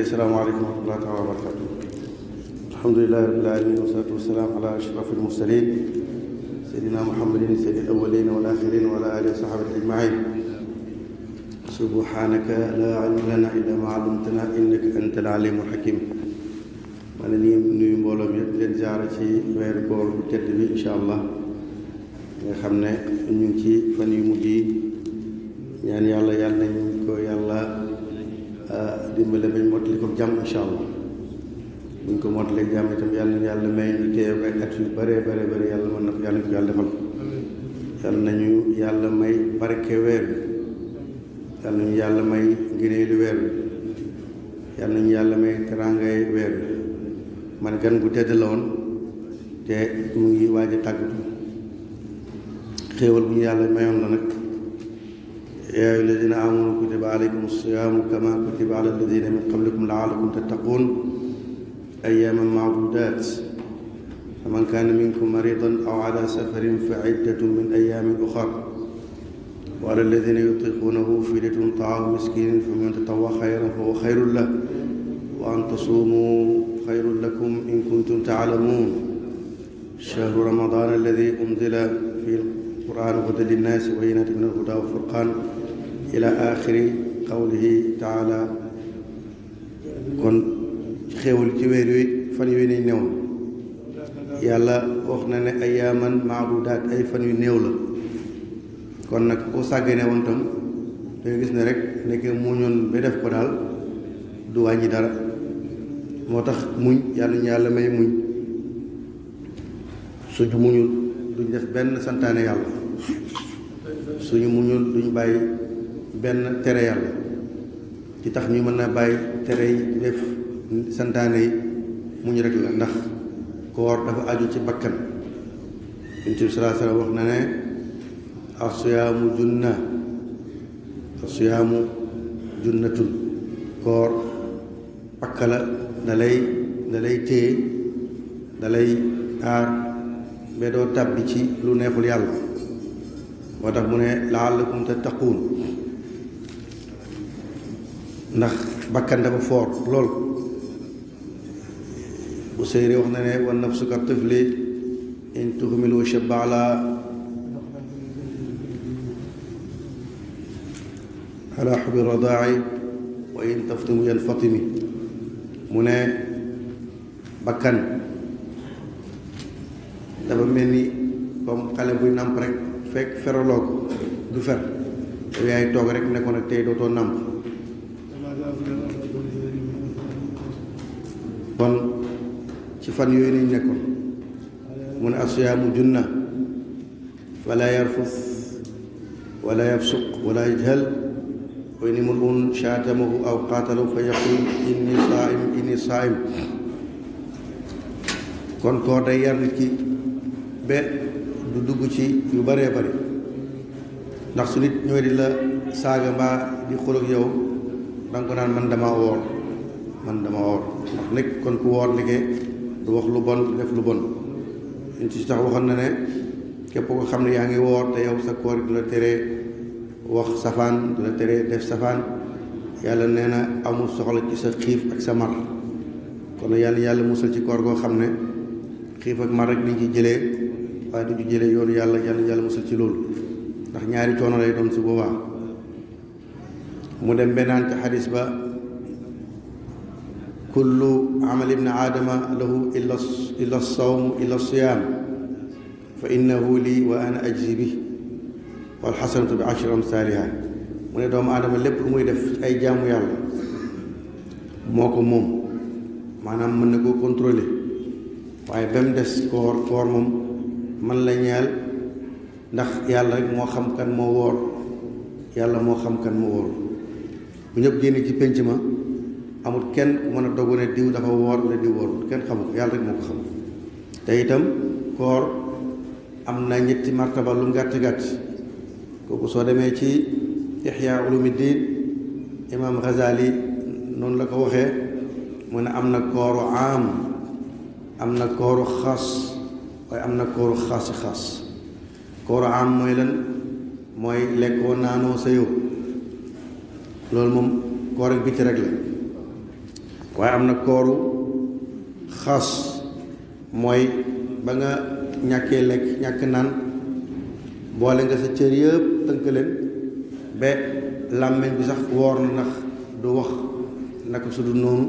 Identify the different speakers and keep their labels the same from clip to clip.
Speaker 1: asalaamaaleykum wa rahmatullaahi wa barakaatuh. alhamdulillaahi rabbil aalamiin wa salaatu wa salaam alaa ashrafil mursaliin sayyidinaa Muhammadin sayyidil awwaliina wal aaxiriina wa alaa aalihi wa sahbihi ajmaiin. subhaanaka laa ilma lanaa illaa maa allamtanaa innaka antal aliimul hakiim. ma ne nii nuyu mbooloo mi yëpp leen ziyaara ci weeru koor bu tedd bi incha allah nga xam ne ñu ngi ci fan yu mujj yi ñaan yàlla nañ ko yàlla dimbale bañ mottali ko jàmm incha allah. buñ ko mottalee jàmm itam yàlla may ñu teew ay at yu bare yàlla mën na ko yàlla defal. yàlla nañu yàlla may barke weer bi yàlla nañu yàlla may ngëneelu weer bi yàlla nañu yàlla may teraangay weer bi. man gan gu tedd la woon te mu ngi waaj a tàggatu xéewal bu ñu yàlla mayoon la nag. yaa ayyuha alladina amanu kutiba alaykum as-siyaamu kama kutiba ala alladina min qablikum laallakum tattaquun ayyaaman maadudaat faman kaana minkum mariidan aw ala safarin fa iddatun min ayyaamin uxar wa ala alladina yutiquunahu fidyatun taamu miskiinin faman tatawwa xayran fa huwa xayrun lahu wa an tasuumu xayrun lakum in kuntum taalamuun shahru ramadaana alladi unzila fiihi al-qur'aan hudan linnaasi wa bayyinaatin mina al-hudaa wal furqaan ila axiri qawlihi taala. kon xéewal ci weer wi fan yu nañ néew yàlla wax na ne ayyaaman maadudaat ay fan yu néew la. kon nag koo sàggane woon tam danga gis ne rek nekk muñoon ba def ko daal du wàññi dara. moo tax muñ yàlla may muñ suñu muñul duñ def benn santaane yàlla suñu muñul duñ bàyyi benn tere yàlla. ci tax ñu mën na bàyyi tere yi def santaane yi muñ rek la ndax koor dafa aju ci bakkan. Yonent bi sallallaahu alayhi wa sallam wax na ne as-siyaamu junna as-siyaamu junnatun. koor pakka la dalay téye dalay aar ba doo tàbbi ci lu neexul yàlla. moo tax mu ne la'allakum tattaquun ndax bakkan dafa foor lool. bu séeréer wax na ne wa nafsu ka tifli in tuhmilu shabba ala hubbi radaa'i wa in taftimu yanfatimi. mu ne bakkan dafa mel ni comme xale buy nàmp rek fekk feraloo ko du fer yow yaay toog rek nekkoon ak tey dootoo nàmp. kon ci fan yooyu nañ nekkoon mu ne as-siyaamu junna fala yarfus wala yafsuq wala yajhal wa in imru'un shaatamahu aw qaatalahu fa yaqul inni saa'im. kon koor day yar nit ki ba du dugg ci yu bëree bëri ndax su nit ñëwee di la saaga mbaa di xul ak yow danga ko naan man dama woor ndax nekk kon ku woor liggéey du wax lu bon def lu bon. ñu ci tax waxoon na ne képp ko xam ne yaa ngi woor te yow sa koor du la tere wax safaan du la tere def safaan yàlla nee na amul soxla ci sa xiif ak sa mar. kon yàlla musal ci koor goo xam ne xiif ak mar rek liñ ci jëlee waaye du ci jëlee yoonu yàlla musal ci loolu ndax ñaari coono lay doon su boobaa. mu dem benaan ci xadis ba kullu amal ibni aadama lahu illa sawm illa siyaam fa innahu lii wa ana ajzi bi wal xasanatu bi ashri amsaaliha. mu ne doomu aadama lépp lu muy def ay jaamu yàlla moo ko moom maanaam mën na koo contrôler waaye ba mu des koor moom man la ñeel ndax yàlla rek moo xam kan moo woor yàlla moo xam kan moo woor. bu ñëpp génne ci pénc ma amul kenn ku mën a dogu ne diw dafa woor wala diw woor kenn xamu ko yàlla rek moo ko xam. te itam koor am na ñetti martaba lu gàtt kooku soo demee ci Ihya Ulumuddin Imam Ghazali noonu la ko waxee mu ne am na kooru am na kooru xaas waaye am na kooru xaasi xaas. kooru am mooy lan mooy lekkoo naanoo sëyoo loolu moom koor ak biti rek la waaye am na kooru xaas mooy ba nga ñàkkee lekk ñàkk naan boole nga sa cër yëpp tënk leen ba làmmiñ bi sax woor na ndax du wax naka su du noonu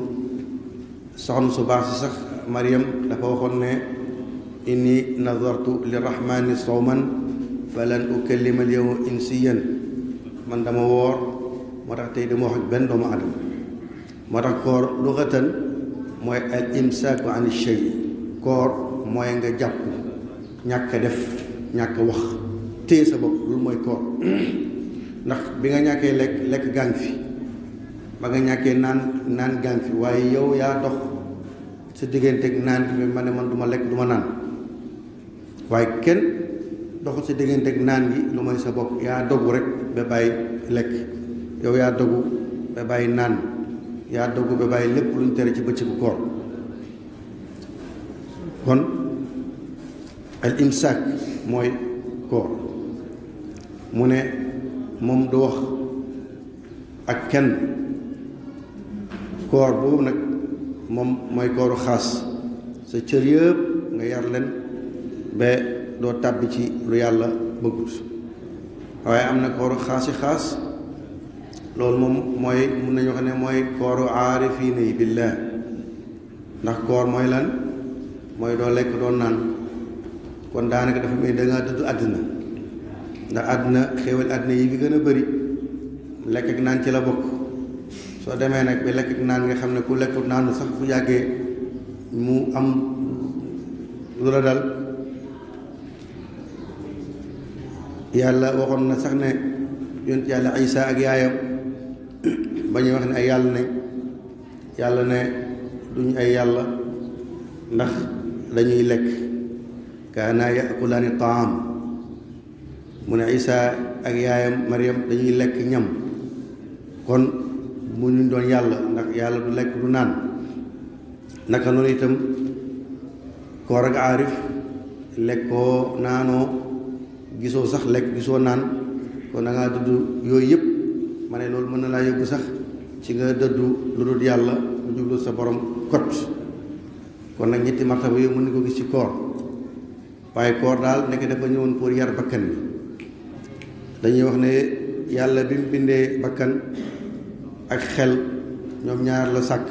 Speaker 1: soxna su baax si sax Mariam dafa waxoon ne inni nazartu lirrahmani sawman falan ukallima al yawma insiyan man dama woor moo tax tey dama wax ak benn doomu adama moo tax koor luxatan mooy al imsaaku an shay koor mooy nga jàpp ñàkk a def ñàkk a wax téye sa bopp loolu mooy koor ndax bi nga ñàkkee lekk gaa ngi fi ba nga ñàkkee naan gaa ngi fi waaye yow yaa dox sa digganteeg naan bi ma ne man du ma lekk du ma naan waaye kenn doxul sa digganteeg naan gi lu mooy sa bopp yaa dogu rek ba bàyyi lekk yow yaa dogu ba bàyyi naan yaa dogu ba bàyyi lépp lu ñu tere ci bëccëgu koor kon al imsaak mooy koor mu ne moom du wax ak kenn koor boobu nag moom mooy kooru xaas sa cër yëpp nga yar leen ba doo tàbbi ci lu yàlla bëggut waaye am na kooru xaasi xaas loolu moom mooy mun nañu wax ne mooy kooru aarifiina yi billah ndax koor mooy lan mooy doo lekk doo naan kon daanaka dafa mel ni dangaa dëddu àddina ndax àddina xéewal àddina yi fi gën a bëri lekk ak naan ci la bokk soo demee nag ba lekk ak naan nga xam ne ku lekkut naanu sax fu yàggee mu am lu la dal yàlla waxoon na sax ne yonent yàlla Isa ak yaayam ba ñuy wax ne ay yàlla nañ yàlla ne duñ ay yàlla ndax dañuy lekk kaana yakulaani taam mu ne Isa ak yaayam Mariam dañuy lekk ñam kon mu ñu doon yàlla ndax yàlla du lekk du naan naka noonu itam koor ak aarif lekkoo naanoo gisoo sax lekk gisoo naan kon da ngaa dudd yooyu yëpp ma ne loolu mën na laa yóbbu sax ci nga dëddu lu dul yàlla lu jublu sa borom kot kon nag ñetti martaba yooyu mën na ko gis ci koor waaye koor daal nekk dafa ñëwoon pour yar bakkan bi dañuy wax ne yàlla bi mu bindee bakkan ak xel ñoom ñaar la sàkk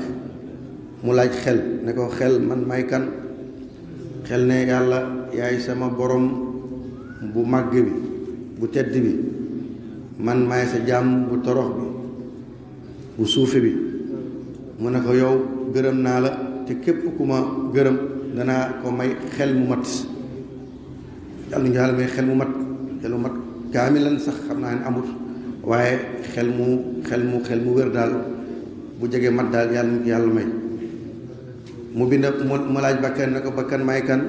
Speaker 1: mu laaj xel ne ko xel man may kan xel ne yàlla yaay sama borom bu màgg bi bu tedd bi man maay sa jaam bu torox bi bu suufe bi mu ne ko yow gërëm naa la te képp ku ma gërëm danaa ko may xel mu mat yàlla ñu yàlla may xel mu mat kaamilan sax xam naa ne amut waaye xel mu wér daal bu jege mat daal yàlla ñu ko yàlla may mu bind mu laaj bakkan ne ko bakkan may kan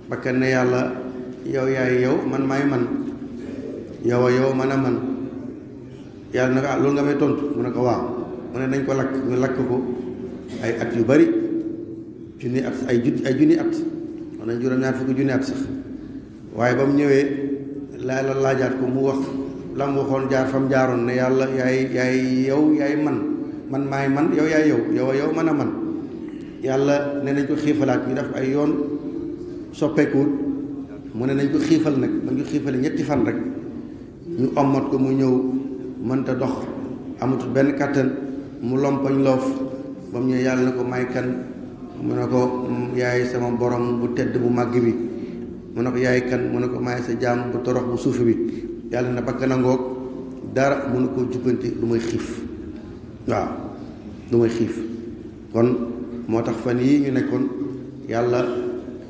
Speaker 1: bakkan ne yàlla yow yaay yow man maay man yow a yow man a man yàlla ne ko loolu nga may tontu mu ne ko waaw mu ne nañ ko lakk ñu lakk ko ay at yu bari junni at ay junni at wax nañ juróom-ñaar fukki junni at sax waaye ba mu ñëwee laa la laajaat ko mu wax la mu waxoon jaar fa mu jaaroon ne yàlla yaay yow yaay man maay man yow yaay yow a yow man a man yàlla ne nañ ko xiifalaat ñu def ay yoon soppeekuwut mu ne nañ ko xiifal nag nañ ko xiifale ñetti fan rek ñu ommat ko mu ñëw mënta dox amatul benn kàttan mu lompañ loof ba mu ñëwee yàlla ne ko may kan mu ne ko yaay sama borom bu tedd bu màgg bi mu ne ko yaay kan mu ne ko may sa jaam bu torox bu suufi bi yàlla na bakkan a ngoog dara mënu koo jubbanti lu may xiif waaw lu may xiif kon moo tax fan yii ñu nekkoon yàlla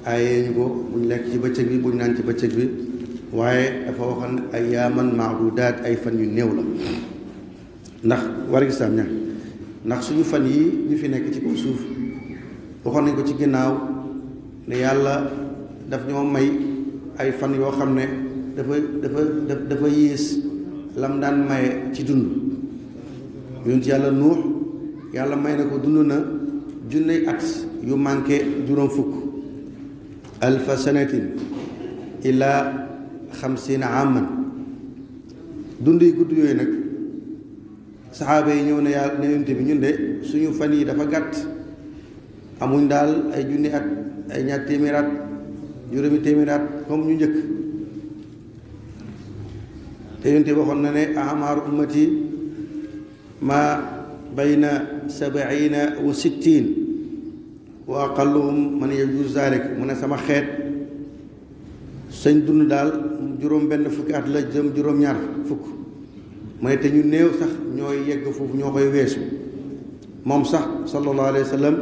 Speaker 1: aayee ñu ko buñ lekk ci bëccëg bi buñ naan ci bëccëg bi waaye dafa waxoon ayyaaman maadudaat ay fan yu néew la ndax war gis tam ñax ndax suñu fan yii ñu fi nekk ci kaw suuf waxoon nañ ko ci ginnaaw ne yàlla daf ñoo may ay fan yoo xam ne dafa yées lam daan maye ci dund yonent yàlla nuux yàlla may na ko dund na junney at yu manqué juróom fukk alfa sanatin ila 50 aaman dund yi gudd yooyu nag saxaaba yi ñëw ne yàlla ne yonent bi ñun de suñu fan yi dafa gàtt amuñ daal ay junni at ay ñaar téeméer at juróomi téeméer at comme ñu njëkk te yonent bi waxoon na ne amaaru ummati ma bayna 70 wa 60 wa aqalluhum man yajuz zalik mu ne sama xeet sañ dund daal juróom benn fukki at la jëm juróom ñaar fukk mu ne te ñu néew sax ñooy yegg foofu ñoo koy weesu moom sax sallallahu alayhi wa sallam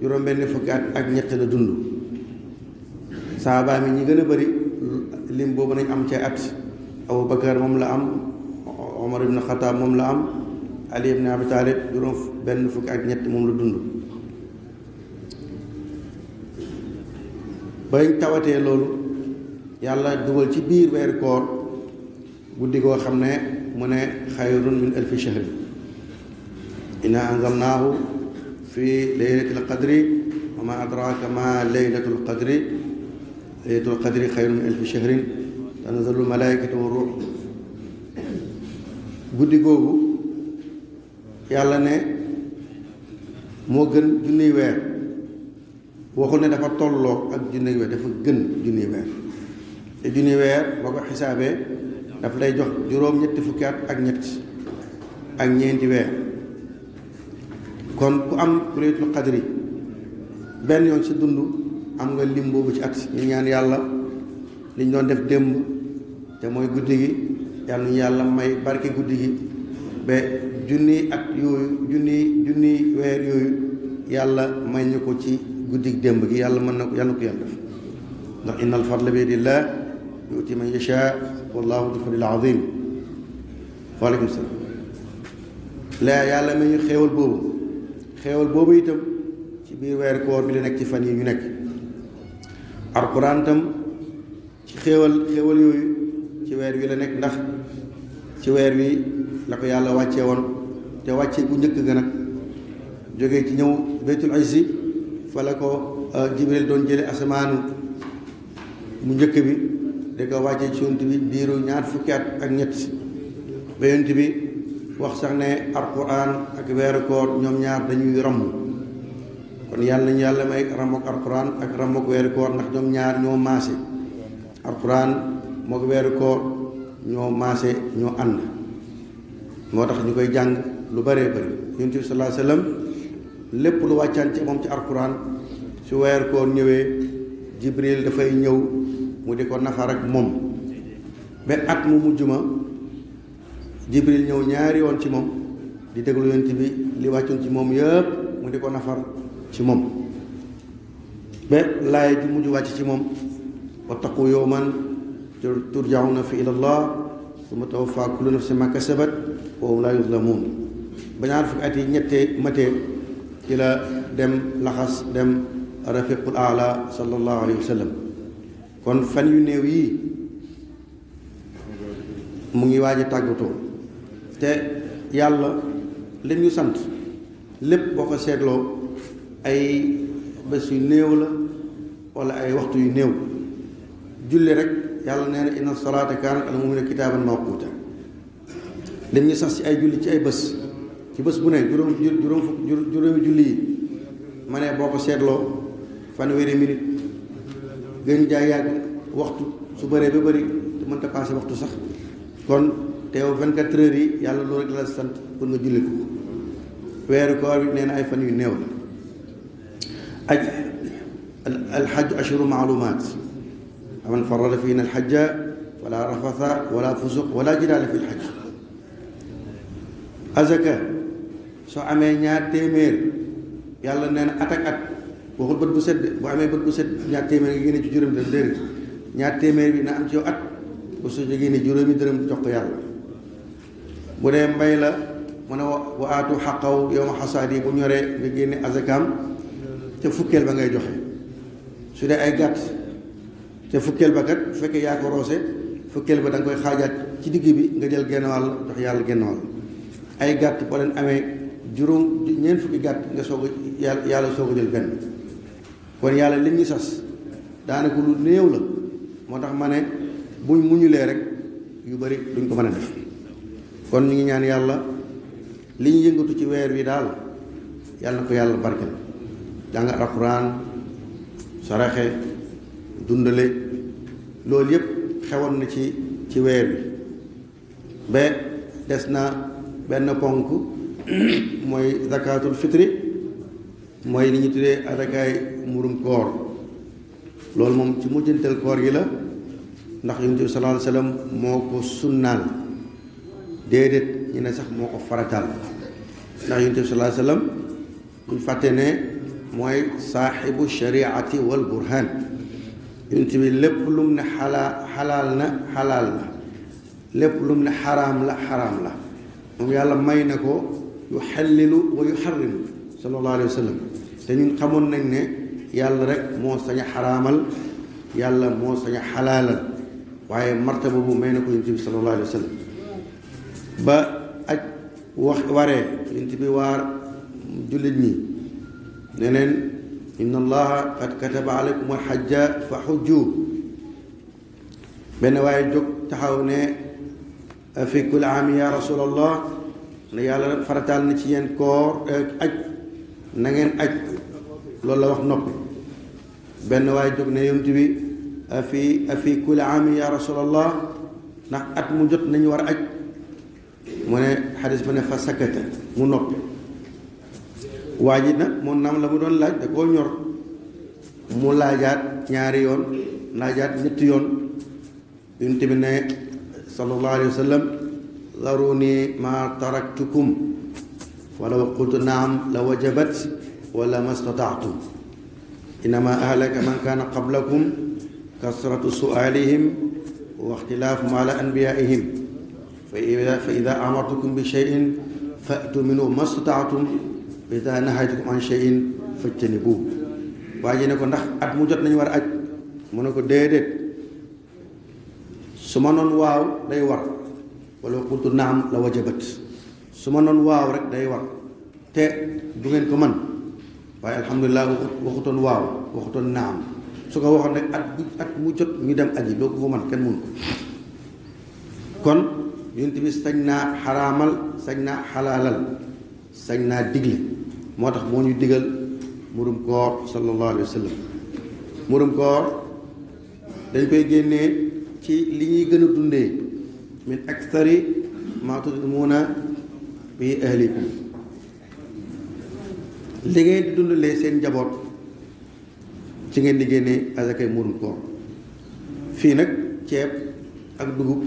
Speaker 1: juróom benn fukki at ak ñett la dund sahaaba mi ñi gën a bëri lim boobu nañ am ci at Abu Bakar moom la am Omar ibn Khattab moom la am Ali ibn Abi Talib juróom benn fukki ak ñett moom la dund bañ tawatee loolu yàlla dugal ci biir weeru koor guddi goo xam ne mu ne xayrun min alfi shahri inna anzalnaahu fi laylatil qadri wa ma adraka ma laylatul qadri laylatul qadri xayrun min alfi shahrin tanazzalu malaikatu wa ruux guddi googu yàlla ne moo gën junniy weer waxul ne dafa tolloo ak junniy weer dafa gën junniy weer te junniy weer boo ko xisaabee daf lay jox juróom-ñetti fukki at ak ñett ak ñeenti weer kon ku am laylatul qadri benn yoon ci dund am nga lim boobu ci at ñu ñaan yàlla liñ doon def démb te mooy guddi gi yàlla ñu yàlla may barke guddi gi ba junni at yooyu junni weer yooyu yàlla may ñu ko ci guddi démb gi yàlla mën na ko yàlla def ndax innal fadla bi yadillah yu'ti man yasha wallahu dul fadlil azim waaleykum salaam la yàlla may ñu xéewal boobu itam ci biir weer koor bi la nekk ci fan yi ñu nekk alquran tam ci xéewal yooyu ci weer wi la nekk ndax ci weer wi la ko yàlla wàccee woon te wàcce bu njëkk ga nag jógee ci ñëw baytul izzi fa la ko jibril doon jële asamaanu mu njëkk bi da ko wàccee ci yonent bi diiru ñaar fukki at ak ñett ba yonent bi wax sax ne alquran ak weeru koor ñoom ñaar dañuy ramm kon yàlla nañu yàlla may rammook alquran ak rammook weeru koor ndax ñoom ñaar ñoo maase alquran moo ko weeru koor ñoo maase ñoo ànd moo tax ñu koy jàng lu bëree bëri yonent bi sallallahu alayhi wa sallam lépp lu wàccaan ci moom ci alquran su weeru koor ñëwee jibril dafay ñëw mu di ko nafar ak moom ba at mu mujj ma jibril ñëw ñaari yoon ci moom di déglu yonent bi li wàccoon ci moom yëpp mu di ko nafar ci moom ba laay ji mujj wàcc ci moom wattaqu yawman turja'una fi ila allah summa tuwaffa kullu nafsin ma kasabat wa hum la yuzlamun ba ñaar fukki at yi ñettee matee ci la dem laxas dem rafiqul aala sallallahu alayhi wa sallam kon fan yu néew yii mu ngi waaj a tàggatoo te yàlla li ñu sant lépp boo ko seetloo ay bés yu néew la wala ay waxtu yu néew julli rek yàlla nee na inna salaata kaanat alal mu'miniina kitaaban mawquuta li ñu sax ci ay julli ci ay bés ci bés bu ne juróomi julli yi ma ne boo ko seetloo fanweeri minute gën jaay yàgg waxtu su bëree ba bëri te mënta passé waxtu sax kon teew 24 heures yi yàlla loolu rek la sant pour nga julli ko weeru koor bi nee na ay fan yu néew la aj alxaj ashuru maalumaat man farada fiina alxajja wala rafasa wala fusuq wala jidaala fi lxaj azaka soo amee ñaar téeméer yàlla nee na at ak at waxul bët bu set bu amee bët bu set ñaar téeméer nga génne ci juróomi dërëm déedéet ñaar téeméer bi na am ci yow at bu su génne juróomi dërëm jox ko yàlla bu dee mbay la mu ne wa aatu xaqaw yow ma xasaad yi bu ñoree nga génne azakaam ca fukkeel ba ngay joxe su dee ay gàtt ca fukkeel ba kat bu fekkee yaa ko roose fukkeel ba da nga koy xaajaat ci digg bi nga jël genn wàll jox yàlla genn wàll ay gàtt boo leen amee ñeent fukki gàtt nga soog a yàlla soog a jël benn kon yàlla lim ñu sas daanaka lu néew la moo tax ma ne buñ muñulee rek yu bari duñ ko mën a def. kon ñu ngi ñaan yàlla li ñu yëngatu ci weer wi daal yàlla na ko yàlla barkel jàng alxuraan saraxe dundale loolu yépp xewoon na ci weer bi ba des na benn ponk mooy zakatul fitri mooy li ñu tuddee adakaay murum koor loolu moom ci mujjantal koor gi la ndax yonent bi sallallahu alayhi wasallam moo ko sunnaal déedéet ñu ne sax moo ko farataal ndax yonent bi sallallahu alayhi wasallam buñ fàtte ne mooy saaxibu shariati wal burhan yonent bi lépp lum ne xalaal na lépp lum ne xaraam la moom yàlla may na ko yu xellilu wa yu xarrimu sallallahu alayhi wa sallam te ñun xamoon nañ ne yàlla rek moo sañ a xaraamal yàlla moo sañ a xalaalal waaye martaba bu may na ko yonent bi sallallahu alayhi wa sallam ba aj waree yonent bi waar jullit ñi ne leen inna allaha qad kataba alaykum alxajja fa xujju benn waaye jóg taxaw ne fi kulli aami ya rasulallah ne yàlla farataal na ci yéen koor aj na ngeen aj loolu la wax noppi benn waaye jóg ne yonent bi fi kulli aami ya rasulallah ndax at mu jot nañu war a aj mu ne xadis ba ne fa sakkata mu noppi waa ji nag moom naam la mu doon laaj da koo ñor mu laajaat ñaari yoon laajaat ñetti yoon yonent bi ne sallallahu alayhi wa sallam zaruni ma taraktukum walaw qultu naam la wajabat wala ma stata'tum innama ahlaka man kana qablakum kasratu su'alihim wa ixtilafum ala anbiyaihim fa ida amartukum bi shay'in fa'tu minhu ma stata'tum wa ida nahaytukum an shay'in fajtanibuhu waa ji ne ko ndax at mu jot nañu war a aj mu ne ko déedéet su ma noon waaw day war wala qultu naam la wajabat su ma noon waaw rek day war te du ngeen ko man waaye alhamdulilah waxutoon waaw waxutoon naam su ko waxoon rek at mu jot ñu dem aji doo ko fa man kenn mun ko kon yonent bi sañ naa xaraamal sañ naa xalaalal sañ naa digle moo tax moo ñu digal murum koor sallallahu alayhi wa sallam murum koor dañ koy génnee ci li ñuy gën a dundee min akthari ma tud'imuna bi ahlikum li ngeen di dundalee seen njaboot ci ngeen di génnee azakay murum koor fii nag ceeb ak dugub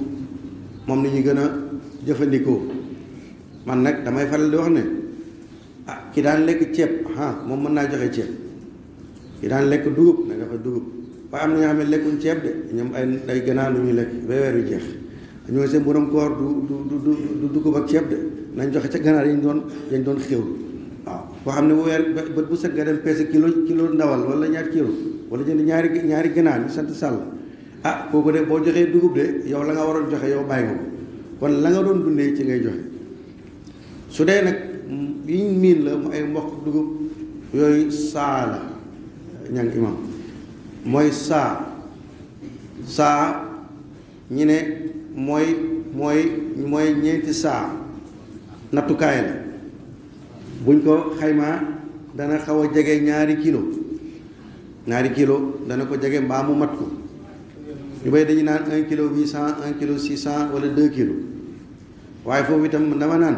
Speaker 1: moom la ñuy gën a jëfandikoo man nag damay faral di wax ne ki daan lekk ceeb moom mën naa joxe ceeb ki daan lekk dugub na joxe dugub waaye am na ñoo xam ne lekkuñ ceeb de ñoom ay ganaar lu ñuy lekk ba weer wi jeex ñoo seen borom koor du dugub ak ceeb de nañ joxe ca ganaar yañ doon xéwlu waaw koo xam ne bu weer bët bu set nga dem peese kilo ndawal wala ñaari kilo wala jënd ñaari ganaar ñu sant sàll kooku de boo joxee dugub de yow la nga waroon joxe yow bàyyi nga ko kon la nga doon dundee ci ngay joxe su dee nag yiñ miin la mu ay mboq dugub yooyu saa la ñang imam mooy saa ñi ne mooy ñeenti saa nattukaay la buñ ko xaymaa dana xaw a jege ñaari kilo dana ko jege mbaa mu mat ko ñu bay dañu naan 1 kilo 800 1 kilo 600 wala 2 kilo waaye foofu itam dama naan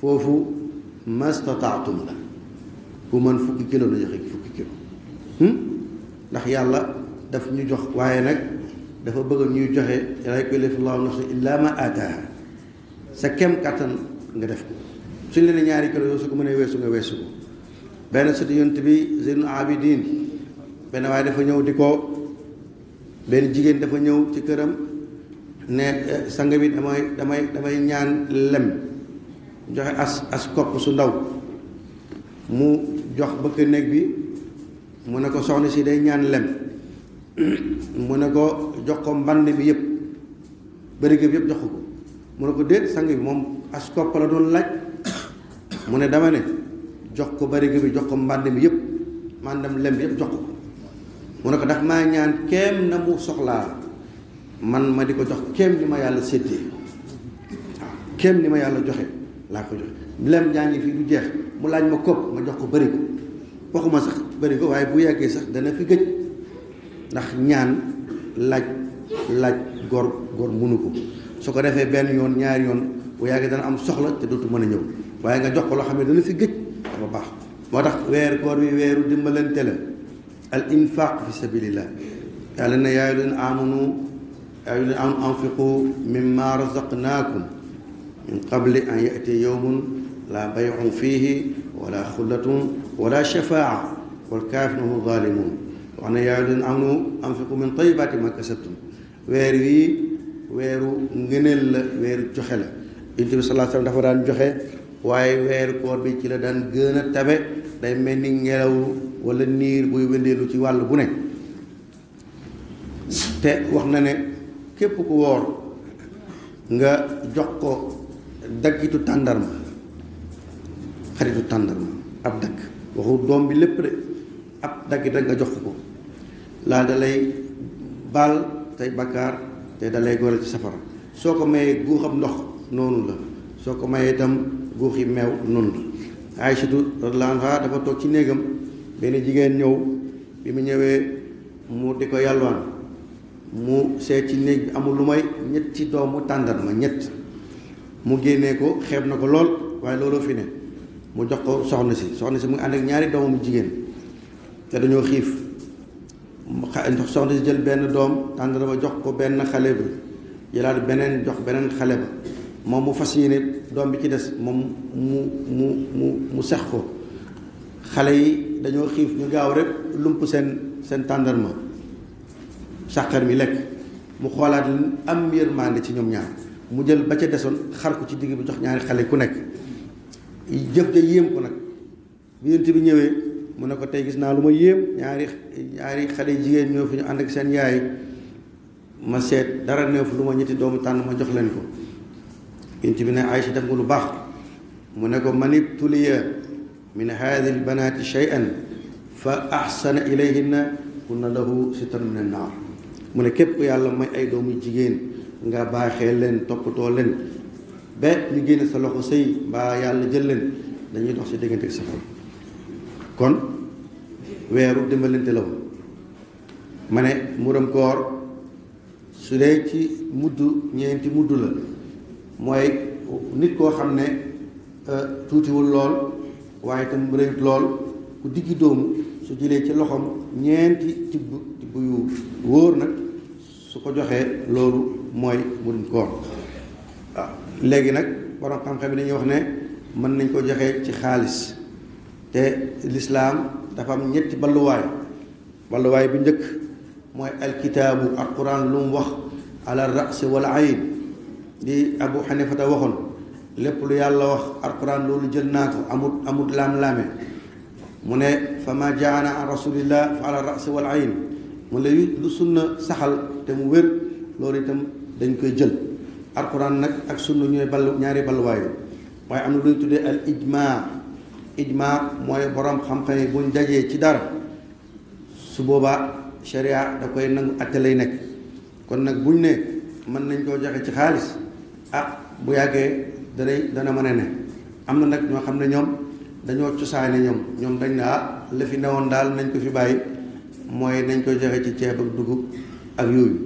Speaker 1: foofu mastataatum la ku mën fukki kilo na joxe fukki kilo ndax yàlla daf ñu jox waaye nag dafa bëgg ñuy joxe laa yukallifu llaahu nafsan illaa maa aataaha sa kem kàttan nga def ko suñ leen ñaari kilo yow su ko mënee weesu nga weesu ko benn sëtu yonent bi Zeynul Abidin benn waaye dafa ñëw benn jigéen dafa ñëw ci këram ne sang bi damay ñaan lem joxe as kopp su ndaw mu jox bëkk néeg bi mu ne ko soxna si day ñaan lem mu ne ko jox ko mband bi yëpp bërigëb yëpp jox ko mu ne ko déet sang bi moom as kopp la doon laaj mu ne dama ne jox ko bërigëb bi jox ko mband mi yëpp mandam lem bi yëpp jox ko mu ne ko daf maa ñaan keem na mu soxlaa man ma di ko jox kéem li ma yàlla séddee waaw kéem li ma yàlla joxe laa ko joxe lem jaa ngi fii du jeex mu laaj ma kopp ma jox ko bëri ko waxuma sax bëri ko waaye bu yàggee sax dana fi gëj ndax ñaan laaj góor mënu ko su ko defee benn yoon ñaari yoon bu yàggee dana am soxla te dootu mën a ñëw waaye nga jox ko loo xam ne dana fi gëj dafa baax moo tax weer koor bi weeru dimbalante la al infaq fi sabilillah yàlla ne yaa ayyuhal ladina amanu anfiqu mimma razaqnaakum min qabli an ya'tiya yawmun laa bay'un fiihi wala xullatun wala shafaa'a wal kaafiruuna humu zaalimuun wax ne yaa ayyuhal ladina amanu anfiqu min tayyibaati ma kasabtum weer wii weeru ngëneel la weeru joxe la Yonent bi sallallahu alayhi wa sallam dafa daan joxe waaye weeru koor bi ci la daan gën a tabe day mel ni ngelaw wala niir buy wëndeelu ci wàll bu ne te wax na ne képp ku woor nga jox ko daggitu tàndarma xaritu tàndarma ab dagg waxu doom bi lépp de ab daggit rek nga jox ko laa da lay baal tey bakkaar te da lay góoral ci safara soo ko mayee guuxam ndox noonu la soo ko mayee itam guuxi meew noonu la Aysatu radiyallaahu anhaa dafa toog ci néegam benn jigéen ñëw bi mu ñëwee mu di ko yalwaan mu seet ci néeg bi amul lu may ñetti doomu tàndarma ñett mu génnee ko xeeb na ko lool waaye looloo fi ne mu jox ko soxna si mu ngi ànd ak ñaari doomam jigéen te dañoo xiif soxna si jël benn doom tàndarma jox ko benn xale bi jëlaat beneen jox beneen xale ba moom mu fas yéene doom bi ci des moom mu sex ko xale yi dañoo xiif ñu gaaw rek lump seen tàndarma sàqar mi lekk mu xoolaat am yërmande ci ñoom ñaar mu jël ba ca desoon xar ko ci digg bi jox ñaari xale ku nekk jëf ja yéem ko nag bi Yonent bi ñëwee mu ne ko tey gis naa lu ma yéem ñaari xale jigéen ñoo fi ñu ànd ak seen yaay ma seet dara neef lu ma ñetti doomu tànn ma jox leen ko Yonent bi ne Aysa def nga lu baax mu ne ko man ibtuliya min haadihi albanaati shay'an fa ahsana ilayhinna kunna lahu sitran min annaar mu ne képp yàlla may ay doomu jigéen nga baaxee leen toppatoo leen ba ñu génne sa loxo sëy mbaa yàlla jël leen dañuy dox si diggante ak safara kon weeru dimbalante la woon ma ne muram koor su dee ci mudd ñeenti mudd la mooy nit koo xam ne tuutiwul lool waaye itam rëyut lool ku diggi dóomu su jëlee ci loxoom ñeenti tibb yu wóor nag su ko joxee loolu mooy murum koor waaw léegi nag borom xam-xam yi dañuy wax ne mën nañ ko joxee ci xaalis te lislaam dafa am ñetti balluwaay bu njëkk mooy alkitaabu alquran lu mu wax ala rasi wal ayn di Abu Hanifata waxoon lépp lu yàlla wax alquran loolu jël naa ko amut laam-laame mu ne fa ma jaana an rasulillah fa ala rasi wal ayn mu ne lu sunna saxal te mu wér loolu itam dañ koy jël alquran nag ak sunna ñooy ñaari balluwaay waaye am na lu ñu tuddee al ijma mooy borom xam-xam yi buñ dajee ci dara su boobaa sharia da koy nangu atte lay nekk kon nag buñ ne mën nañ koo joxe ci xaalis bu yàggee dana mën a ne am na nag ñoo xam ne ñoom dañoo cosaane ñoom dañ ne la fi newoon daal nañ ko fi bàyyi mooy nañ koy joxe ci ceeb ak dugub ak yooyu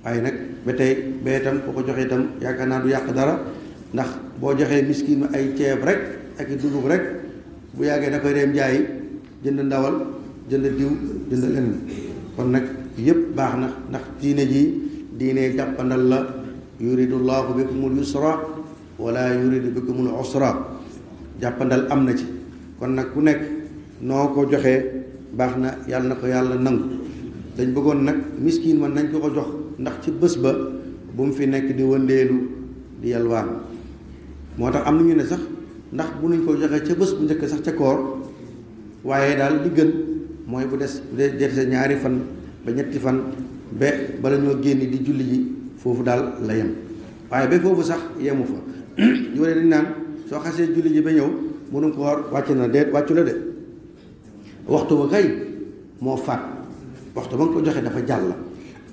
Speaker 1: waaye nag ba tey ba itam boo ko joxee itam yaakaar naa du yàq dara ndax boo joxee miskin ay ceeb rek ak i dugub rek bu yàggee da koy dem jaayi jënd ndawal jënd diw jënd leneen kon nag yëpp baax na ndax diine jàppandal la yuridu llahu bikumul yusra wala yuridu bikumul usra jàppandal am na ci kon nag ku nekk noo ko joxee baax na yàlla na ko yàlla nangu dañ bëggoon nag miskin man nañ ko jox ndax ci bés ba bu mu fi nekk di wëndeelu di yalwaan moo tax am na ñu ne sax ndax bu nuñ ko joxee ca bés bu njëkk sax ca koor waaye daal li gën mooy bu des ñaari fan ba ñetti fan ba bala ñoo génn di julli ji foofu daal la yem waaye ba foofu sax yemu fa ñu waree dañ naan soo xasee julli ji ba ñëw mënu ko war wàcc na déet wàccu la de waxtu ba kay moo faat waxtu ba nga ko joxe dafa jàll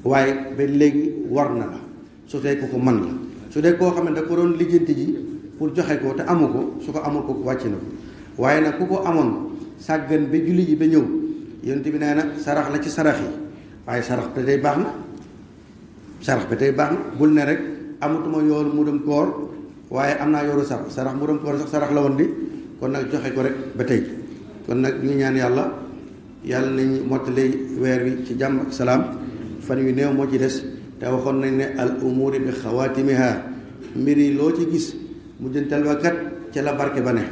Speaker 1: waaye ba léegi war na la su dee ko man la su dee koo xam ne da ko doon lijjanti ji pour joxe ko te amu ko su ko amul ko wàcc na ko waaye nag ku ko amoon sàggan ba julli ji ba ñëw yonent bi nee na sarax la ci sarax yi waaye sarax ba tey baax na bul ne rek amatuma yoolu mu dem koor waaye am naa yoolu sarax mu dem koor sax sarax la woon di kon nag joxe ko rek ba tey kon nag ñu ñaan yàlla nañ mottali weer wi ci jàmm ak salaam fan yu néew moo ci des te waxoon nañ ne al umuri bi xawaatimiha mbir yi loo ci gis mujjantal wa kat ca la barke ba ne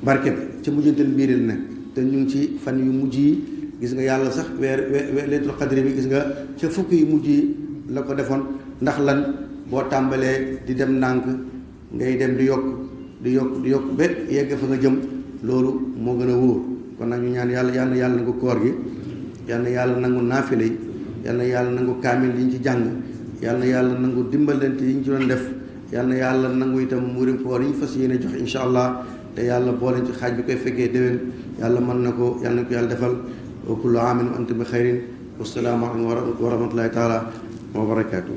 Speaker 1: barke bi ca mujjantal mbiril ne te ñu ngi ci fan yu mujj yi gis nga yàlla sax weer laylatul qadri bi gis nga ca fukki yu mujj yi la ko defoon ndax lan boo tàmbalee di dem ndànk ngay dem di yokk ba yegg fa nga jëm loolu moo gën a wóor kon nag ñu ñaan yàlla nangu koor gi yàlla nangu naafile yi yàlla nangu kaamil yi ñu ci jàng yàlla nangu dimbalante yi ñu ci doon def yàlla nangu itam murim koor yi ñu fas yéene jox insha allah te yàlla boole ci xaaj bi koy fekkee déwén yàlla mën na ko yàlla defal wa kullu aamin wa antum bi xayrin wassalaamu aleykum wa rahmatullahi taala wa barakaatuh